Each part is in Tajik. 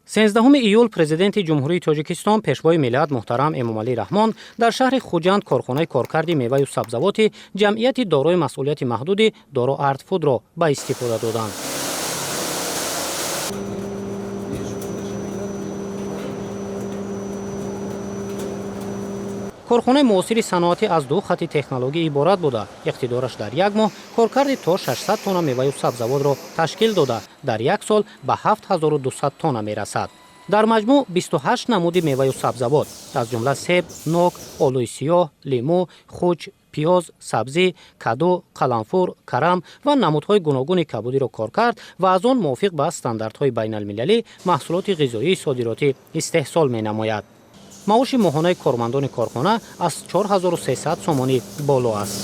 13 июл Президенти Ҷумҳурии Тоҷикистон, Пешвои миллат муҳтарам Эмомалӣ Раҳмон дар шаҳри Хуҷанд корхонаи коркарди меваю сабзавоти ҷамъияти дорои масъулияти маҳдуди Доро Артфудро ба истифода доданд. Корхонаи муосири саноатӣ аз ду хати технологӣ иборат буда, иқтидораш дар як моҳ коркарди то 600 тонна меваю сабзавотро ташкил дода, дар як сол ба 7200 тонна мерасад. Дар маҷмӯъ 28 намуди меваю сабзавот, аз ҷумла себ, нок, олӯи сиёҳ, лимӯ, хуч, пиёз, сабзӣ, каду, қаламфур, карам ва намудҳои гуногуни кабудиро коркард ва аз он мувофиқ ба стандартҳои байналмилалӣ маҳсулоти ғизоии содиротӣ истеҳсол менамояд. Маоши моҳонаи кормандони корхона аз 4300 сомонӣ боло аст.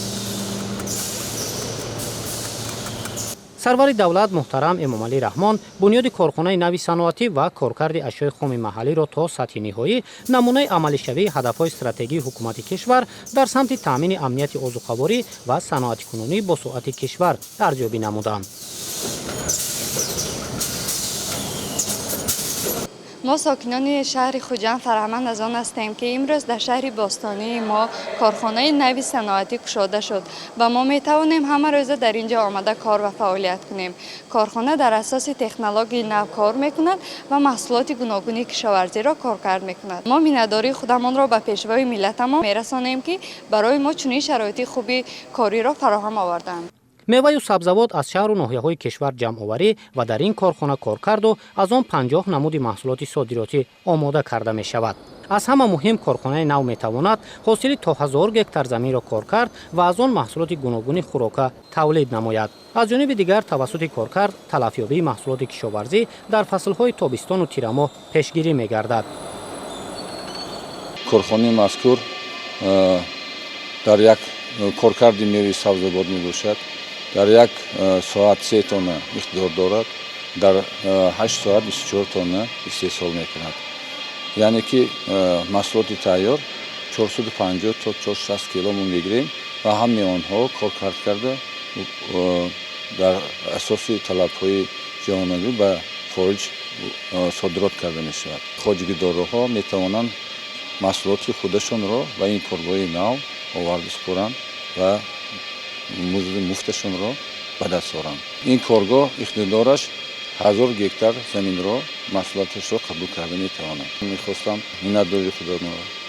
Сарвари давлат муҳтарам Эмомалӣ Раҳмон бунёди корхонаи нави саноатӣ ва коркарди ашёи хоми маҳаллиро то сатҳи ниҳоӣ намунаи амалишавии ҳадафҳои стратегии ҳукумати кишвар дар самти таъмини амнияти озуқаворӣ ва саноатикунонии босуръати кишвар арзёбӣ намуданд. Мо, сокинони шаҳри Хуҷанд, фараҳманд аз он ҳастем, ки имрӯз дар шаҳри бостонии мо корхонаи нави саноатӣ кушода шуд ва мо метавонем ҳама рӯза дар ин ҷо омада кор ва фаъолият кунем. Корхона дар асоси технологияи нав кор мекунад ва маҳсулоти гуногуни кишоварзиро коркард мекунад. Мо миннатдории худамонро ба Пешвои миллатамон мерасонем, ки барои мо чунин шароити хуби кориро фароҳам оварданд. Меваю сабзавот аз шаҳру ноҳияҳои кишвар ҷамъоварӣ ва дар ин корхона коркарду аз он 50 намуди маҳсулоти содиротӣ омода карда мешавад. Аз ҳама муҳим, корхонаи нав метавонад ҳосили то 1000 гектар заминро коркард ва аз он маҳсулоти гуногуни хӯрока тавлид намояд. Аз ҷониби дигар, тавассути коркард талафёбии маҳсулоти кишоварзӣ дар фаслҳои тобистону тирамоҳ пешгирӣ мегардад. Корхонаи мазкур дар як коркарди меваи сабзавот мебошад. Дар як соат 3 тонна иқтидор дорад, дар 8 соат 24 тонна истеҳсол мекунад, яъне ки маҳсулоти тайёр 450 то 460 кило мо мегирем ва ҳамаи онҳо коркард карда, дар асоси талабҳои ҷаҳонавӣ ба хориҷ содирот карда мешавад. Хоҷагидорҳо метавонанд маҳсулоти худашонро ба ин коргоҳи нав оварда супоранд ва музди муфташонро ба даст оранд. Ин коргоҳ иқтидораш 1000 гектар заминро маҳсулоташро қабул карда метавонад. Мехостам миннатдории худро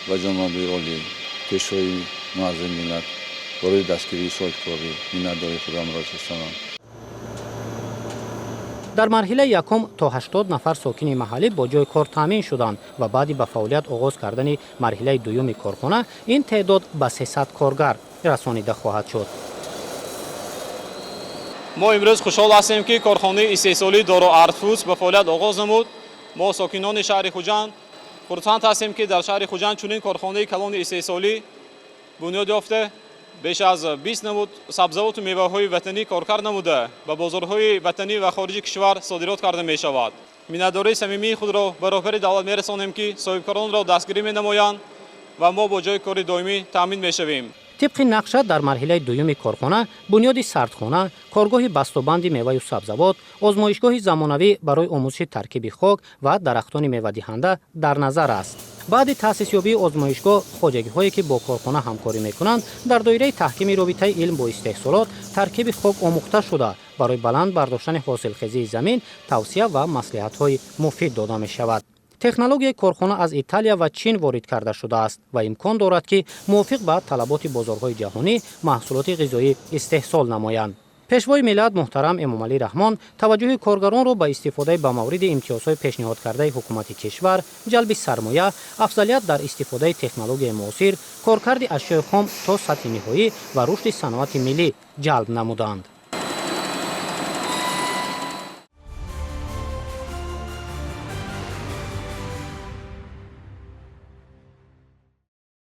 ба ҷаноби олӣ, Пешвои муаззами миллат, барои дастгирии соҳибкорӣ миннатдории худамро расонам. Дар марҳилаи якум то 80 нафар сокини маҳаллӣ бо ҷойи кор таъмин шуданд ва баъди ба фаъолият оғоз кардани марҳилаи дуюми корхона ин теъдод ба 300 коргар расонида хоҳад шуд. Мо имрӯз хушҳол ҳастем, ки корхонаи истеҳсолии Доро Артфуд ба фаъолият оғоз намуд. Мо, сокинони шаҳри Хуҷанд, хурсанд ҳастем, ки дар шаҳри Хуҷанд чунин корхонаи калони истеҳсолӣ бунёд ёфта, беш аз 20 намуд сабзавоту меваҳои ватанӣ коркард намуда, ба бозорҳои ватанӣ ва хориҷи кишвар содирот карда мешавад. Миннатдории самимии худро ба роҳбари давлат мерасонем, ки соҳибкоронро дастгирӣ менамоянд ва мо бо ҷойи кори доимӣ таъмин мешавем. Тибқи нақша, дар марҳилаи дуюми корхона бунёди сардхона, коргоҳи бастубанди меваю сабзавот, озмоишгоҳи замонавӣ барои омӯзиши таркиби хок ва дарахтони мевадиҳанда дар назар аст. Баъди таъсисёбии озмоишгоҳ, хоҷагиҳое, ки бо корхона ҳамкорӣ мекунанд, дар доираи таҳкими робитаи илм бо истеҳсолот таркиби хок омӯхта шуда, барои баланд бардоштани ҳосилхезии замин тавсия ва маслиҳатҳои муфид дода мешавад. Технологияи корхона аз Италия ва Чин ворид карда шудааст ва имкон дорад, ки мувофиқ ба талаботи бозорҳои ҷаҳонӣ маҳсулоти ғизоӣ истеҳсол намоянд. Пешвои миллат муҳтарам Эмомалӣ Раҳмон таваҷҷӯҳи коргаронро ба истифодаи ба мавриди имтиёзҳои пешниҳодкардаи ҳукумати кишвар, ҷалби сармоя, афзалият дар истифодаи технологияи муосир, коркарди ашёи хом то сатҳи ниҳоӣ ва рушди саноати миллӣ ҷалб намуданд.